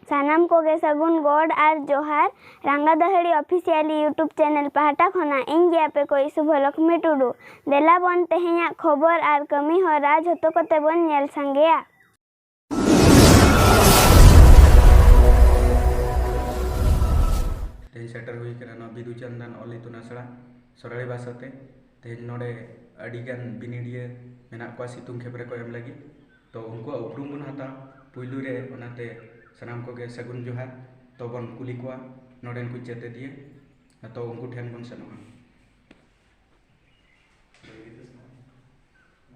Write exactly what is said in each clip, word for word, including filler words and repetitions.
ᱥᱟᱱᱟᱢ ᱠᱚᱜᱮ ᱥᱟᱹᱜᱩᱱ ᱜᱚᱰ ᱟᱨ ᱡᱚᱦᱟᱨ᱾ ᱨᱟᱸᱜᱟ ᱫᱟᱹᱦᱟᱹᱲᱤ ᱚᱯᱷᱤᱥᱤᱭᱟᱞᱤ YouTube ᱪᱮᱱᱮᱞ ᱯᱟᱦᱴᱟ ᱠᱷᱚᱱᱟᱜ ᱤᱧ ᱜᱮ ᱟᱯᱮ ᱠᱚ ᱥᱩᱵᱷᱚᱞᱚᱠᱷᱢᱤ ᱴᱩᱰᱩ᱾ ᱫᱮᱞᱟ ᱵᱚᱱ ᱛᱮᱦᱮᱧᱟᱜ ᱠᱷᱚᱵᱚᱨ ᱟᱨ ᱠᱟᱹᱢᱤ ᱦᱚᱨᱟ ᱡᱷᱚᱛᱚ ᱠᱚᱛᱮ ᱵᱚᱱ ᱧᱮᱞ ᱥᱟᱸᱜᱮᱭᱟ᱾ ᱛᱮᱦᱮᱧ ᱥᱮᱴᱮᱨ ᱦᱩᱭ ᱠᱟᱱᱟ ᱱᱚᱣᱟ ᱵᱤᱫᱩ ᱪᱟᱸᱫᱟᱱ ᱚᱞ ᱤᱛᱩᱱ ᱟᱥᱲᱟ ᱥᱚᱨᱟᱲᱤ ᱵᱟᱥᱟᱛᱮ᱾ ᱛᱮᱦᱮᱧ ᱱᱚᱰᱮ ᱟᱹᱰᱤᱜᱟᱱ ᱵᱤᱱᱤᱰᱤᱭᱟᱹ ᱢᱮᱱᱟᱜ ᱠᱚᱣᱟ ᱥᱤᱛᱩᱝ ᱠᱷᱮᱯ ᱨᱮᱠᱚ ᱮᱢ ᱞᱟᱹᱜᱤᱫ᱾ ᱛᱚ ᱩᱱᱠᱩᱣᱟᱜ ᱩᱯᱨᱩᱢ ᱵᱚᱱ ᱦᱟᱛᱟᱣ ᱯᱩᱭᱞᱩ ᱨᱮ, ᱚᱱᱟᱛᱮ ᱥᱟᱱᱟᱢ ᱠᱚᱜᱮ ᱥᱟᱹᱜᱩᱱ ᱡᱚᱦᱟᱨ᱾ ᱛᱚ ᱵᱚᱱ ᱠᱩᱞᱤ ᱠᱚᱣᱟ ᱱᱚᱰᱮᱱ ᱠᱚ ᱪᱮᱛᱮᱫᱤᱭᱟᱹ᱾ ᱛᱚ ᱩᱱᱠᱩ ᱴᱷᱮᱱ ᱵᱚᱱ ᱥᱮᱱᱚᱜᱼᱟ᱾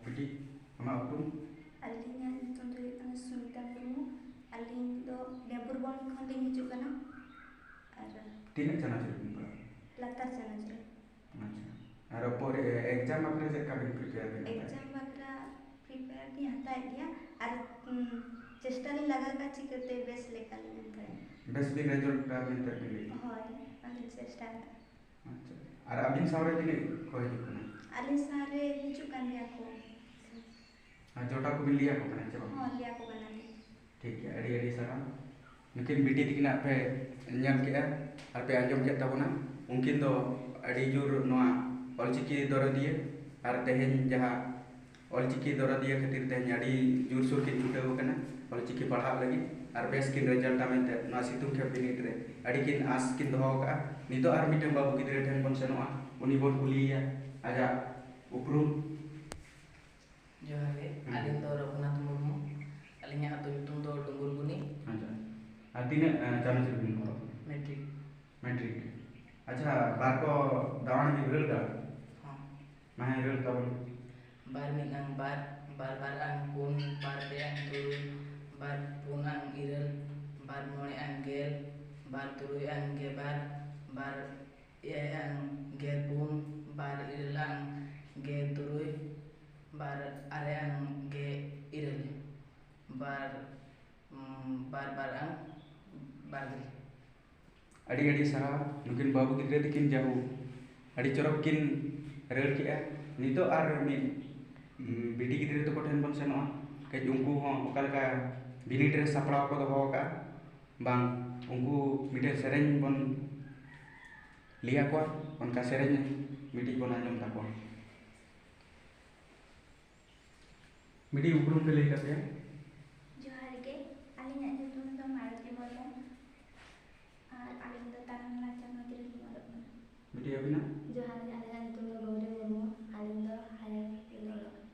ᱵᱤᱴᱤ, ᱟᱢᱟᱜ ᱩᱯᱨᱩᱢ? ᱟᱹᱞᱤᱧᱟᱜ ᱧᱩᱛᱩᱢ ᱫᱚ ᱦᱩᱭᱩᱜ ᱠᱟᱱᱟ ᱥᱩᱱᱤᱛᱟ ᱢᱩᱨᱢᱩ᱾ ᱟᱹᱞᱤᱧ ᱫᱚ ᱰᱮᱵᱩᱨᱵᱚᱱ ᱠᱷᱚᱱ ᱞᱤᱧ ᱦᱤᱡᱩᱜ ᱠᱟᱱᱟ᱾ ᱟᱨ ᱛᱤᱱᱟᱹᱜ ᱪᱟᱱᱟᱪ ᱨᱮᱵᱤᱱ ᱯᱟᱲᱦᱟᱜ? ᱞᱟᱛᱟᱨ ᱪᱟᱱᱟᱪ ᱨᱮ᱾ ᱟᱪᱪᱷᱟ᱾ ᱟᱨ ᱯᱚᱨᱮ exam ᱵᱟᱠᱷᱨᱟ ᱪᱮᱫ ᱞᱮᱠᱟ ᱵᱤᱱ prepare ᱵᱤᱱ ᱦᱟᱛᱟᱣ? Exam ᱵᱟᱠᱷᱨᱟ prepare ᱞᱤᱧ ᱦᱟᱛᱟᱣᱮᱫ ᱜᱮᱭᱟ᱾ ᱟᱨ, ᱩᱸ, ᱪᱮᱥᱴᱟ ᱞᱤᱧ ᱞᱟᱜᱟᱣ ᱠᱟᱜᱼᱟ ᱪᱤᱠᱟᱹᱛᱮ ᱵᱮᱥ ᱞᱮᱠᱟ ᱞᱤᱧ ᱮᱢ ᱫᱟᱲᱮᱭᱟᱜᱼᱟ᱾ ᱵᱮᱥ ᱵᱤᱱ result ᱠᱟᱜᱼᱟ ᱢᱮᱱᱛᱮ ᱵᱤᱱ ᱞᱟᱹᱭ? ᱦᱳᱭ, ᱚᱱᱟᱞᱤᱧ ᱪᱮᱥᱴᱟ ᱠᱟᱜᱼᱟ᱾ ᱟᱪᱪᱷᱟ᱾ ᱟᱨ ᱟᱹᱵᱤᱱ ᱥᱟᱶᱨᱮ ᱛᱤᱱᱟᱹᱜ ᱠᱚ ᱦᱤᱡᱩᱜ ᱠᱟᱱᱟ? ᱟᱹᱞᱤᱧ ᱥᱟᱶᱨᱮ ᱦᱤᱡᱩᱜ ᱠᱟᱱ ᱜᱮᱭᱟ ᱠᱚ᱾ ᱟᱨ ᱡᱚᱴᱟᱣ ᱠᱚᱵᱤᱱ ᱞᱟᱹᱭ ᱟᱠᱚ ᱠᱟᱱᱟ ᱪᱮ ᱵᱟᱝ? ᱦᱚᱸ, ᱞᱟᱹᱭ ᱟᱠᱚ ᱠᱟᱱᱟᱞᱤᱧ᱾ ᱴᱷᱤᱠ ᱜᱮᱭᱟ, ᱟᱹᱰᱤ ᱟᱹᱰᱤ ᱥᱟᱨᱦᱟᱣ᱾ ᱱᱩᱠᱤᱱ ᱵᱤᱴᱤ ᱛᱤᱠᱤᱱᱟᱜ ᱯᱮ ᱧᱮᱞ ᱠᱮᱜᱼᱟ ᱟᱨ ᱯᱮ ᱟᱸᱡᱚᱢ ᱠᱮᱫ ᱛᱟᱵᱚᱱᱟ᱾ ᱩᱱᱠᱤᱱ ᱫᱚ ᱟᱹᱰᱤ ᱡᱳᱨ ᱱᱚᱣᱟ ᱚᱞᱪᱤᱠᱤ ᱫᱚᱨᱚᱫᱤᱭᱟᱹ, ᱟᱨ ᱛᱮᱦᱮᱧ ᱡᱟᱦᱟᱸ ᱚᱞᱪᱤᱠᱤ ᱫᱚᱨᱚᱫᱤᱭᱟᱹ ᱠᱷᱟᱹᱛᱤᱨ ᱛᱮᱦᱮᱧ ᱟᱹᱰᱤ ᱡᱳᱨᱥᱳᱨ ᱠᱤᱱ ᱪᱷᱩᱴᱟᱹᱣ ᱟᱠᱟᱱᱟ ᱚᱞᱪᱤᱠᱤ ᱯᱟᱲᱦᱟᱜ ᱞᱟᱹᱜᱤᱫ, ᱟᱨ ᱵᱮᱥ ᱠᱤᱱ ᱨᱮᱡᱟᱞᱴᱟ ᱢᱮᱱᱛᱮ ᱱᱚᱣᱟ ᱥᱤᱛᱩᱝ ᱠᱷᱮᱯ ᱵᱤᱱᱤᱰ ᱨᱮ ᱟᱹᱰᱤ ᱠᱤᱱ ᱟᱸᱥ ᱠᱤᱱ ᱫᱚᱦᱚ ᱟᱠᱟᱫᱼᱟ᱾ ᱱᱤᱛᱚᱜ ᱟᱨ ᱢᱤᱫᱴᱮᱱ ᱵᱟᱹᱵᱩ ᱜᱤᱫᱽᱨᱟᱹ ᱴᱷᱮᱱ ᱵᱚᱱ ᱥᱮᱱᱚᱜᱼᱟ, ᱩᱱᱤ ᱵᱚᱱ ᱠᱩᱞᱤᱭᱮᱭᱟ ᱟᱡᱟᱜ ᱩᱯᱨᱩᱢ᱾ ᱡᱚᱦᱟᱨ ᱜᱮ, ᱦᱮᱸ᱾ ᱟᱹᱞᱤᱧ ᱫᱚ ᱨᱚᱜᱷᱩᱱᱟᱛᱷ ᱢᱩᱨᱢᱩ᱾ ᱟᱹᱞᱤᱧᱟᱜ ᱟᱹᱛᱩ ᱧᱩᱛᱩᱢ ᱫᱚ ᱰᱩᱢᱩᱨᱵᱩᱱᱤ᱾ ᱟᱪᱪᱷᱟ᱾ ᱟᱨ ᱛᱤᱱᱟᱹᱜ, ᱮ, ᱪᱟᱱᱟᱪ ᱨᱮᱵᱤᱱ ᱯᱟᱲᱦᱟᱜ ᱠᱟᱱᱟ? ᱢᱮᱴᱨᱤᱠ᱾ ᱢᱮᱴᱨᱤᱠ᱾ ᱟᱪᱪᱷᱟ, ᱵᱟᱨ ᱠᱚ ᱫᱟᱣᱟᱱ ᱜᱮ ᱵᱤᱨᱟᱹᱞ ᱫᱟ? ᱦᱚᱸ᱾ ᱢᱟ ᱦᱮᱸ, ᱵᱤᱨᱟᱹᱞ ᱛᱟᱵᱚᱱ᱾ ᱵᱟᱨ ᱢᱤᱫ ᱟᱝ ᱵᱟᱨ, ᱵᱟᱨ ᱵᱟᱨ ᱟᱝ ᱯᱩᱱ, ᱵᱟᱨ ᱯᱮ ᱟᱝ ᱛᱩᱨᱩᱭ, ᱵᱟᱨ ᱯᱩᱱ ᱟᱝ ᱤᱨᱟᱹᱞ, ᱵᱟᱨ ᱢᱚᱬᱮ ᱟᱝ ᱜᱮᱞ, ᱵᱟᱨ ᱛᱩᱨᱩᱭ ᱟᱝ ᱜᱮᱵᱟᱨ, ᱵᱟᱨ ᱮᱭᱟᱭ ᱟᱝ ᱜᱮᱞ ᱯᱩᱱ, ᱵᱟᱨ ᱤᱨᱟᱹᱞ ᱟᱝ ᱜᱮᱞ ᱛᱩᱨᱩᱭ, ᱵᱟᱨ ᱟᱨᱮ ᱟᱝ ᱜᱮᱞ ᱤᱨᱟᱹᱞ, ᱵᱟᱨ, ᱩᱸ, ᱵᱟᱨ ᱵᱟᱨ ᱟᱝ ᱵᱟᱨ ᱜᱮᱞ᱾ ᱟᱹᱰᱤ ᱟᱹᱰᱤ ᱥᱟᱨᱦᱟᱣ᱾ ᱱᱩᱠᱤᱱ ᱵᱟᱹᱵᱩ ᱜᱤᱫᱽᱨᱟᱹ ᱛᱟᱹᱠᱤᱱ ᱡᱟᱦᱳ ᱟᱹᱰᱤ ᱪᱚᱨᱚᱠ ᱠᱤᱱ ᱨᱟᱹᱲ ᱠᱮᱜᱼᱟ᱾ ᱱᱤᱛᱚᱜ ᱟᱨ ᱢᱤᱫ, ᱩᱸ, ᱵᱤᱴᱤ ᱜᱤᱫᱽᱨᱟᱹ ᱛᱟᱠᱚ ᱴᱷᱮᱱ ᱵᱚᱱ ᱥᱮᱱᱚᱜᱼᱟ, ᱠᱟᱹᱡ ᱩᱱᱠᱩ ᱦᱚᱸ ᱚᱠᱟ ᱞᱮᱠᱟ ᱵᱤᱱᱤᱰ ᱨᱮ ᱥᱟᱯᱲᱟᱣ ᱠᱚ ᱫᱚᱦᱚ ᱟᱠᱟᱫᱼᱟ᱾ ᱵᱟᱝ, ᱩᱱᱠᱩ ᱢᱤᱫᱴᱮᱱ ᱥᱮᱨᱮᱧ ᱵᱚᱱ ᱞᱟᱹᱭ ᱟᱠᱚᱣᱟ, ᱚᱱᱠᱟ ᱥᱮᱨᱮᱧ ᱢᱤᱫᱴᱤᱡ ᱵᱚᱱ ᱟᱸᱡᱚᱢ ᱛᱟᱠᱚᱣᱟ᱾ ᱢᱤᱫᱴᱤᱡ ᱩᱯᱨᱩᱢ ᱯᱮ ᱞᱟᱹᱭ ᱛᱟᱯᱮᱭᱟ᱾ ᱡᱚᱦᱟᱨ ᱜᱮ, ᱟᱹᱞᱤᱧᱟᱜ ᱧᱩᱛᱩᱢ ᱫᱚ ᱢᱟᱨᱚᱛᱤ ᱢᱩᱨᱢᱩ ᱟᱨ ᱟᱹᱞᱤᱧ ᱫᱚ ᱛᱟᱨᱟᱱᱟᱞᱟ ᱪᱟᱱᱚ ᱜᱤᱨᱟᱹ ᱞᱤᱧ ᱚᱞᱚᱜ ᱠᱟᱱᱟ᱾ ᱢᱤᱫᱴᱤᱡ ᱟᱹᱵᱤᱱᱟᱜ? ᱡᱚᱦᱟᱨ ᱜᱮ, ᱟᱹᱞᱤᱧᱟᱜ ᱧᱩᱛᱩᱢ ᱫᱚ ᱜᱳᱣᱨᱤ ᱢᱩᱨᱢᱩ, ᱟᱹᱞᱤᱧ ᱫᱚ ᱦᱟᱭᱟᱨ ᱨᱮᱞᱤᱧ ᱚᱞᱚᱜ ᱠᱟᱱᱟ᱾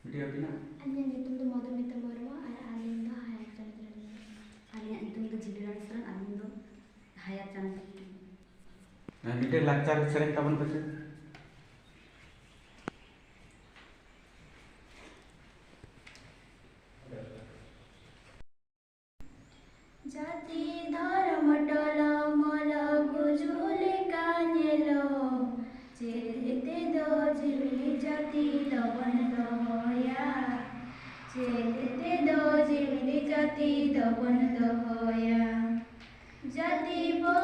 ᱢᱤᱫᱴᱤᱡ ᱟᱹᱵᱤᱱᱟᱜ? ᱟᱹᱞᱤᱧᱟᱜ ᱧᱩᱛᱩᱢ ᱫᱚ ᱢᱚᱫᱷᱩᱢᱤᱛᱟ ᱢᱩᱨᱢᱩ ᱟᱨ ᱟᱹᱞᱤᱧ ᱫᱚ ᱦᱟᱭᱟᱨ ᱪᱟᱱᱚ ᱜᱤᱨᱟᱹ ᱞᱤᱧ ᱚᱞᱚᱜ ᱠᱟᱱᱟ᱾ ᱟᱹᱞᱤᱧᱟᱜ ᱧᱩᱛᱩᱢ ᱫᱚ ᱡᱷᱤᱞᱤᱨᱟᱱᱤ ᱥᱚᱨᱮᱱ, ᱟᱹᱞᱤᱧ ᱫᱚ ᱦᱟᱭᱟᱨ ᱪᱟᱱᱚ ᱜᱤᱨᱟᱹ᱾ ᱦᱮᱸ, ᱢᱤᱫᱴᱮᱡ ᱞᱟᱠᱪᱟᱨ ᱥᱮᱨᱮᱧ ᱛᱟᱵᱚᱱ ᱯᱮᱥᱮ᱾ ᱡᱟᱹᱛᱤ ᱫᱷᱚᱨᱚᱢ ᱴᱚᱞᱚᱢᱚᱞᱚ ᱜᱩᱡᱩᱜ ᱞᱮᱠᱟ ᱧᱮᱞᱚᱜ, ᱪᱮᱫ ᱛᱮᱫᱚ ᱡᱤᱣᱤ ᱡᱟᱹᱛᱤ ᱫᱚᱵᱚᱱ ᱫᱚᱦᱚᱭᱟ? ᱪᱮᱫ ᱛᱮᱫᱚ ᱡᱤᱣᱤ ᱡᱟᱹᱛᱤ ᱫᱚᱵᱚᱱ ᱫᱚᱦᱚᱭᱟ? ᱡᱟᱹᱛᱤ ᱵᱚ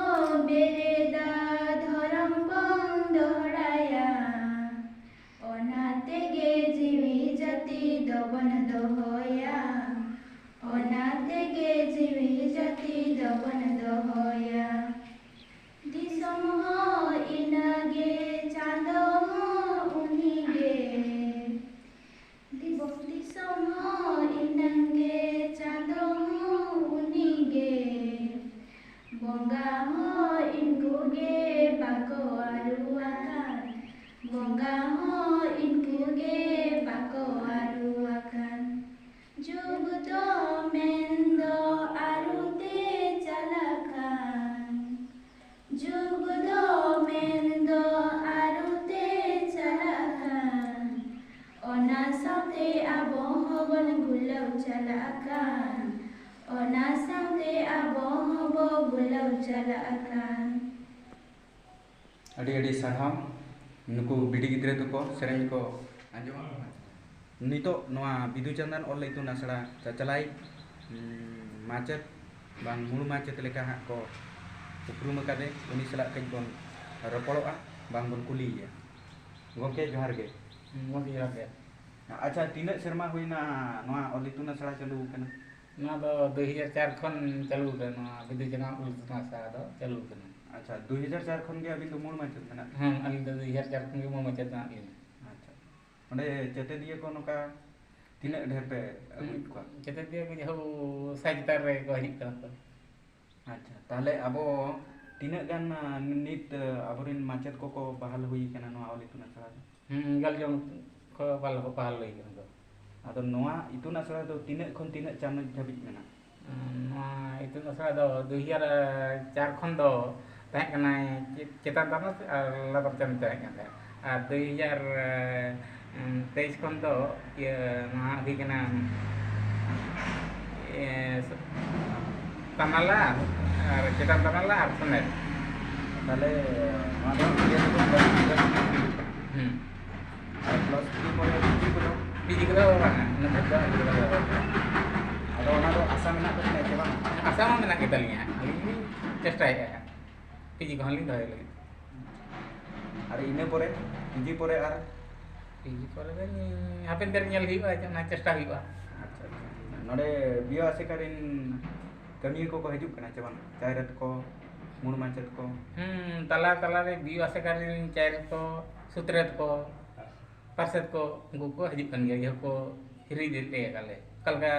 ᱵᱮᱨᱮᱫᱟ, ᱫᱷᱚᱨᱚᱢ ᱵᱚᱱ ᱫᱚᱦᱲᱟᱭᱟ, ᱚᱱᱟ ᱛᱮᱜᱮ ᱡᱤᱣᱤ ᱡᱟᱹᱛᱤ ᱫᱚᱵᱚᱱ ᱫᱚᱦᱚᱭᱟ, ᱚᱱᱟ ᱛᱮᱜᱮ ᱡᱤᱣᱤ ᱡᱟᱹᱛᱤ ᱫᱚᱵᱚᱱ ᱫᱚᱦᱚᱭᱟ᱾ ᱫᱤᱥᱚᱢ ᱦᱚᱸ ᱤᱱᱟᱹᱜᱮ, ᱪᱟᱸᱫᱚ ᱦᱚᱸ ᱩᱱᱤᱜᱮ, ᱫᱤᱵᱚᱥ ᱫᱤᱥᱚᱢ ᱦᱚᱸ ᱤᱱᱟᱹᱜᱮ, ᱪᱟᱸᱫᱚ ᱦᱚᱸ ᱩᱱᱤᱜᱮ, ᱵᱚᱸᱜᱟ ᱦᱚᱸ ᱤᱱᱠᱩ ᱜᱮ ᱵᱟᱠᱚ ᱟᱹᱨᱩ ᱟᱠᱟᱱ, ᱵᱚᱸᱜᱟ ᱦᱚᱸ ᱤᱱᱠᱩ ᱜᱮ ᱵᱟᱠᱚ ᱟᱹᱨᱩ ᱟᱠᱟᱱ᱾ ᱡᱩᱜᱽ ᱫᱚ ᱢᱮᱱᱫᱚ ᱟᱹᱨᱩ ᱛᱮ ᱪᱟᱞᱟᱜ ᱠᱟᱱ, ᱡᱩᱜᱽ ᱫᱚ ᱢᱮᱱᱫᱚ ᱟᱹᱨᱩ ᱛᱮ ᱪᱟᱞᱟᱜ ᱠᱟᱱ, ᱚᱱᱟ ᱥᱟᱶᱛᱮ ᱟᱵᱚ ᱦᱚᱸᱵᱚᱱ ᱜᱩᱞᱟᱹᱣ ᱪᱟᱞᱟᱜ ᱠᱟᱱ, ᱚᱱᱟ ᱥᱟᱶᱛᱮ ᱟᱵᱚ ᱦᱚᱸᱵᱚ ᱜᱩᱞᱟᱹᱣ ᱪᱟᱞᱟᱜ ᱠᱟᱱ᱾ ᱟᱹᱰᱤ ᱟᱹᱰᱤ ᱥᱟᱨᱦᱟᱣ᱾ ᱱᱩᱠᱩ ᱵᱤᱴᱤ ᱜᱤᱫᱽᱨᱟᱹ ᱛᱟᱠᱚ ᱥᱮᱨᱮᱧ ᱠᱚ ᱟᱸᱡᱚᱢᱟ᱾ ᱱᱤᱛᱚᱜ ᱱᱚᱣᱟ ᱵᱤᱫᱩ ᱪᱟᱸᱫᱟᱱ ᱚᱞ ᱤᱛᱩᱱ ᱟᱥᱲᱟ ᱪᱟᱪᱟᱞᱟᱭᱤᱡ, ᱩᱸ, ᱢᱟᱪᱮᱫ ᱵᱟᱝ ᱢᱩᱬ ᱢᱟᱪᱮᱫ ᱞᱮᱠᱟ ᱦᱟᱸᱜ ᱠᱚ ᱩᱯᱨᱩᱢ ᱟᱠᱟᱫᱮ, ᱩᱱᱤ ᱥᱟᱞᱟᱜ ᱠᱟᱹᱡ ᱵᱚᱱ ᱨᱚᱯᱚᱲᱚᱜᱼᱟ, ᱵᱟᱝ ᱵᱚᱱ ᱠᱩᱞᱤᱭᱮᱭᱟ᱾ ᱜᱚᱢᱠᱮ, ᱡᱚᱦᱟᱨ ᱜᱮ᱾ ᱦᱩᱸ, ᱜᱚᱢᱠᱮ, ᱡᱚᱦᱟᱨ ᱜᱮ᱾ ᱟᱪᱪᱷᱟ, ᱛᱤᱱᱟᱹᱜ ᱥᱮᱨᱢᱟ ᱦᱩᱭᱱᱟ ᱱᱚᱣᱟ ᱚᱞ ᱤᱛᱩᱱ ᱟᱥᱲᱟ ᱪᱟᱹᱞᱩ ᱟᱠᱟᱱᱟ? ᱱᱚᱣᱟ ᱫᱚ ᱫᱩ ᱦᱟᱡᱟᱨ ᱪᱟᱨ ᱠᱷᱚᱱ ᱪᱟᱹᱞᱩ ᱟᱠᱟᱱᱟ, ᱱᱚᱣᱟ ᱵᱤᱫᱩ ᱪᱟᱸᱫᱟᱱ ᱚᱞ ᱤᱛᱩᱱ ᱟᱥᱲᱟ ᱫᱚ ᱪᱟᱹᱞᱩ ᱟᱠᱟᱱᱟ᱾ ᱟᱪᱪᱷᱟ, ᱫᱩ ᱦᱟᱡᱟᱨ ᱪᱟᱨ ᱠᱷᱚᱱ ᱜᱮ ᱟᱹᱵᱤᱱ ᱫᱚ ᱢᱩᱞ ᱢᱟᱪᱮᱫ ᱢᱮᱱᱟᱜ ᱵᱤᱱᱟ? ᱦᱮᱸ, ᱟᱹᱞᱤᱧ ᱫᱚ ᱫᱩ ᱦᱟᱡᱟᱨ ᱪᱟᱨ ᱠᱷᱚᱱ ᱜᱮ ᱢᱩᱞ ᱢᱟᱪᱮᱫ ᱢᱮᱱᱟᱜ ᱞᱤᱧᱟ᱾ ᱟᱪᱪᱷᱟ, ᱚᱸᱰᱮ ᱪᱮᱛᱮᱫᱤᱭᱟᱹ ᱠᱚ ᱱᱚᱝᱠᱟ ᱛᱤᱱᱟᱹᱜ ᱰᱷᱮᱨ ᱯᱮ ᱟᱹᱜᱩᱭᱮᱫ ᱠᱚᱣᱟ? ᱪᱮᱛᱮᱫᱤᱭᱟᱹ ᱠᱚ ᱡᱟᱦᱳ ᱥᱟᱭ ᱪᱮᱛᱟᱱ ᱨᱮ ᱠᱚ ᱦᱤᱡᱩᱜ ᱠᱟᱱᱟ ᱠᱚ᱾ ᱟᱪᱪᱷᱟ, ᱛᱟᱦᱚᱞᱮ ᱟᱵᱚ ᱛᱤᱱᱟᱹᱜ ᱜᱟᱱ, ᱟ, ᱱᱤᱛ, ᱟ, ᱟᱵᱚᱨᱮᱱ ᱢᱟᱪᱮᱫ ᱠᱚᱠᱚ ᱵᱟᱦᱟᱞ ᱦᱩᱭ ᱠᱟᱱᱟ ᱱᱚᱣᱟ ᱚᱞ ᱤᱛᱩᱱ ᱟᱥᱲᱟ ᱨᱮ? ᱦᱩᱸ, ᱜᱮᱞ ᱡᱚᱱ ᱠᱚ ᱵᱟᱦᱟᱞ, ᱵᱟᱦᱟᱞ ᱦᱩᱭ ᱠᱟᱱᱟ ᱠᱚ᱾ ᱟᱫᱚ ᱱᱚᱣᱟ ᱤᱛᱩᱱ ᱟᱥᱲᱟ ᱫᱚ ᱛᱤᱱᱟᱹᱜ ᱠᱷᱚᱱ ᱛᱤᱱᱟᱹᱜ ᱪᱟᱱᱟᱪ ᱫᱷᱟᱹᱵᱤᱡ ᱢᱮᱱᱟᱜᱼᱟ? ᱩᱸ, ᱱᱚᱣᱟ ᱤᱛᱩᱱ ᱟᱥᱲᱟ ᱫᱚ ᱫᱩ ᱦᱟᱡᱟᱨ ᱪᱟᱨ ᱠᱷᱚᱱ ᱫᱚ ᱛᱟᱦᱮᱸ ᱠᱟᱱᱟ ᱪᱮ-, ᱪᱮᱛᱟᱱ ᱪᱟᱱᱟᱪ ᱟᱨ ᱞᱟᱛᱟᱨ ᱪᱟᱱᱟᱪ ᱛᱟᱦᱮᱸ ᱠᱟᱱ ᱛᱟᱦᱮᱸᱫ᱾ ᱟᱨ ᱫᱩ ᱦᱟᱡᱟᱨ ᱛᱮᱭᱤᱥ ᱠᱷᱚᱱ ᱫᱚ ᱤᱭᱟᱹ ᱱᱚᱣᱟ ᱦᱩᱭ ᱠᱟᱱᱟ, ᱤᱭᱟᱹ, ᱛᱟᱱᱟᱞᱟ ᱟᱨ ᱪᱮᱛᱟᱱ ᱛᱟᱱᱟᱞᱟ ᱟᱨ ᱥᱚᱱᱮᱨ᱾ ᱛᱟᱦᱞᱮ ᱱᱚᱣᱟ ᱫᱚ ᱤᱭᱟᱹ ᱫᱚ ᱵᱟᱝ ᱦᱩᱭᱩᱜ ᱠᱟᱱᱟ᱾ ᱦᱩᱸ᱾ ᱟᱨ ᱯᱞᱟᱥ ᱯᱤᱡᱤ ᱠᱚᱨᱮ, ᱯᱤᱡᱤ ᱠᱚᱫᱚ? ᱯᱤᱡᱤ ᱠᱚᱫᱚ ᱵᱟᱝᱟ, ᱩᱱᱟᱹᱜ ᱫᱷᱟᱹᱵᱤᱡ ᱫᱚ ᱟᱹᱣᱨᱤ ᱠᱚ ᱵᱟᱲᱟᱭᱟ᱾ ᱟᱫᱚ ᱚᱱᱟ ᱫᱚ ᱟᱥᱟ ᱢᱮᱱᱟᱜ ᱛᱟᱵᱤᱱᱟ ᱥᱮ ᱵᱟᱝ? ᱟᱥᱟ ᱢᱟ ᱢᱮᱱᱟᱜ ᱜᱮᱛᱟᱞᱤᱧᱟ, ᱟᱹᱞᱤᱧ ᱞᱤᱧ ᱪᱮᱥᱴᱟᱭᱮᱫᱼᱟ ᱦᱟᱸᱜ ᱯᱤᱡᱤ ᱠᱚᱦᱚᱸ ᱞᱤᱧ ᱫᱚᱦᱚᱭ ᱞᱟᱹᱜᱤᱫ᱾ ᱟᱨ ᱤᱱᱟᱹ ᱯᱚᱨᱮ, ᱯᱤᱡᱤ ᱯᱚᱨᱮ ᱟᱨ? ᱯᱤᱡᱤ ᱯᱚᱨᱮ ᱫᱚ ᱦᱟᱯᱮᱱ ᱫᱤᱱ ᱨᱮ ᱧᱮᱞ ᱦᱩᱭᱩᱜᱼᱟ, ᱚᱱᱟ ᱪᱮᱥᱴᱟ ᱦᱩᱭᱩᱜᱼᱟ᱾ ᱟᱪᱪᱷᱟ, ᱟᱪᱪᱷᱟ᱾ ᱱᱚᱰᱮ ᱵᱤᱭᱳ ᱟᱥᱮᱠᱟ ᱨᱮᱱ ᱠᱟᱹᱢᱤᱭᱟᱹ ᱠᱚᱠᱚ ᱦᱤᱡᱩᱜ ᱠᱟᱱᱟ ᱪᱮ ᱵᱟᱝ? ᱪᱟᱭᱨᱮᱛ ᱠᱚ, ᱢᱩᱬ ᱢᱟᱪᱮᱛ ᱠᱚ? ᱦᱩᱸ, ᱛᱟᱞᱟ ᱛᱟᱞᱟ ᱨᱮ ᱵᱤᱭᱳ ᱟᱥᱮᱠᱟ ᱨᱮᱱ ᱪᱟᱭᱨᱮᱛ ᱠᱚ, ᱥᱩᱛᱨᱮᱛ ᱠᱚ, ᱯᱟᱨᱥᱮᱛ ᱠᱚ, ᱩᱱᱠᱩ ᱠᱚ ᱦᱤᱡᱩᱜ ᱠᱟᱱ ᱜᱮᱭᱟ, ᱡᱟᱦᱟᱸ ᱠᱚ ᱦᱤᱨᱤ ᱤᱫᱤᱭᱮᱫ ᱞᱮᱭᱟ ᱠᱟᱞᱮ᱾ ᱚᱠᱟ ᱞᱮᱠᱟ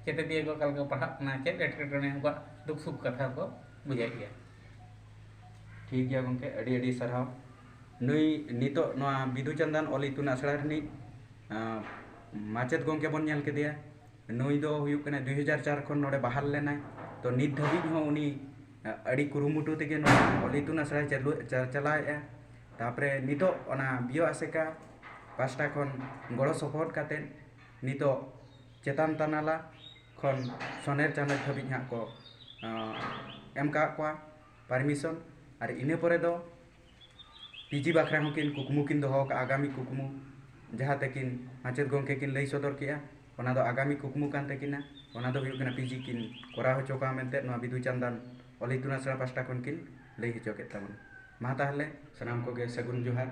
ᱪᱮᱛᱮᱫᱤᱭᱟᱹ ᱠᱚ ᱚᱠᱟ ᱞᱮᱠᱟ ᱠᱚ ᱯᱟᱲᱦᱟᱜ ᱠᱟᱱᱟ, ᱪᱮᱫ ᱮᱴᱠᱮᱴᱚᱬᱮ, ᱩᱱᱠᱩᱣᱟᱜ ᱫᱩᱠ ᱥᱩᱠ ᱠᱟᱛᱷᱟ ᱠᱚ ᱵᱩᱡᱷᱟᱹᱣᱮᱫ ᱜᱮᱭᱟ᱾ ᱴᱷᱤᱠ ᱜᱮᱭᱟ ᱜᱚᱢᱠᱮ, ᱟᱹᱰᱤ ᱟᱹᱰᱤ ᱥᱟᱨᱦᱟᱣ᱾ ᱱᱩᱭ ᱱᱤᱛᱚᱜ ᱱᱚᱣᱟ ᱵᱤᱫᱩ ᱪᱟᱸᱫᱟᱱ ᱚᱞ ᱤᱛᱩᱱ ᱟᱥᱲᱟ ᱨᱤᱱᱤᱡ, ᱟᱸ, ᱢᱟᱪᱮᱛ ᱜᱚᱢᱠᱮ ᱵᱚᱱ ᱧᱮᱞ ᱠᱮᱫᱮᱭᱟ᱾ ᱱᱩᱭ ᱫᱚ ᱦᱩᱭᱩᱜ ᱠᱟᱱᱟ ᱫᱩᱭ ᱦᱟᱡᱟᱨ ᱪᱟᱨ ᱠᱷᱚᱱ ᱱᱚᱰᱮ ᱵᱟᱦᱟᱞ ᱞᱮᱱᱟᱭ᱾ ᱛᱚ ᱱᱤᱛ ᱫᱷᱟᱹᱵᱤᱡ ᱦᱚᱸ ᱩᱱᱤ, ᱟᱸ, ᱟᱹᱰᱤ ᱠᱩᱨᱩᱢᱩᱴᱩ ᱛᱮᱜᱮ ᱱᱚᱣᱟ ᱚᱞ ᱤᱛᱩᱱ ᱟᱥᱲᱟᱭ ᱪᱟᱹᱞᱩ, ᱪᱟ-, ᱪᱟᱞᱟᱣᱮᱫᱼᱟ᱾ ᱛᱟᱨᱯᱚᱨᱮ ᱱᱤᱛᱚᱜ ᱚᱱᱟ ᱵᱤᱭᱳ ᱟᱥᱮᱠᱟ ᱯᱟᱥᱴᱟ ᱠᱷᱚᱱ ᱜᱚᱲᱚ ᱥᱚᱯᱚᱦᱚᱫ ᱠᱟᱛᱮᱫ ᱱᱤᱛᱚᱜ ᱪᱮᱛᱟᱱ ᱛᱟᱱᱟᱞᱟ ᱠᱷᱚᱱ ᱥᱚᱱᱮᱨ ᱪᱟᱱᱟᱪ ᱫᱷᱟᱹᱵᱤᱡ ᱦᱟᱸᱜ ᱠᱚ, ᱟᱸ, ᱮᱢ ᱠᱟᱜ ᱠᱚᱣᱟ ᱯᱟᱨᱢᱤᱥᱚᱱ᱾ ᱟᱨ ᱤᱱᱟᱹ ᱯᱚᱨᱮ ᱫᱚ ᱯᱤᱡᱤ ᱵᱟᱠᱷᱨᱟ ᱦᱚᱸᱠᱤᱱ ᱠᱩᱠᱢᱩ ᱠᱤᱱ ᱫᱚᱦᱚ ᱟᱠᱟᱫᱼᱟ, ᱟᱜᱟᱢᱤ ᱠᱩᱠᱢᱩ, ᱡᱟᱦᱟᱸ ᱛᱮᱠᱤᱱ ᱢᱟᱪᱮᱛ ᱜᱚᱢᱠᱮ ᱠᱤᱱ ᱞᱟᱹᱭ ᱥᱚᱫᱚᱨ ᱠᱮᱜᱼᱟ, ᱚᱱᱟ ᱫᱚ ᱟᱜᱟᱢᱤ ᱠᱩᱠᱢᱩ ᱠᱟᱱ ᱛᱟᱹᱠᱤᱱᱟ᱾ ᱚᱱᱟ ᱫᱚ ᱦᱩᱭᱩᱜ ᱠᱟᱱᱟ ᱯᱤᱡᱤ ᱠᱤᱱ ᱠᱚᱨᱟᱣ ᱦᱚᱪᱚ ᱠᱚᱣᱟ ᱢᱮᱱᱛᱮ ᱱᱚᱣᱟ ᱵᱤᱫᱩ ᱪᱟᱸᱫᱟᱱ ᱚᱞ ᱤᱛᱩᱱ ᱟᱥᱲᱟ ᱯᱟᱥᱴᱟ ᱠᱷᱚᱱ ᱠᱤᱱ ᱞᱟᱹᱭ ᱦᱚᱪᱚ ᱠᱮᱫ ᱛᱟᱵᱚᱱᱟ᱾ ᱢᱟ ᱛᱟᱦᱚᱞᱮ ᱥᱟᱱᱟᱢ ᱠᱚᱜᱮ ᱥᱟᱹᱜᱩᱱ ᱡᱚᱦᱟᱨ᱾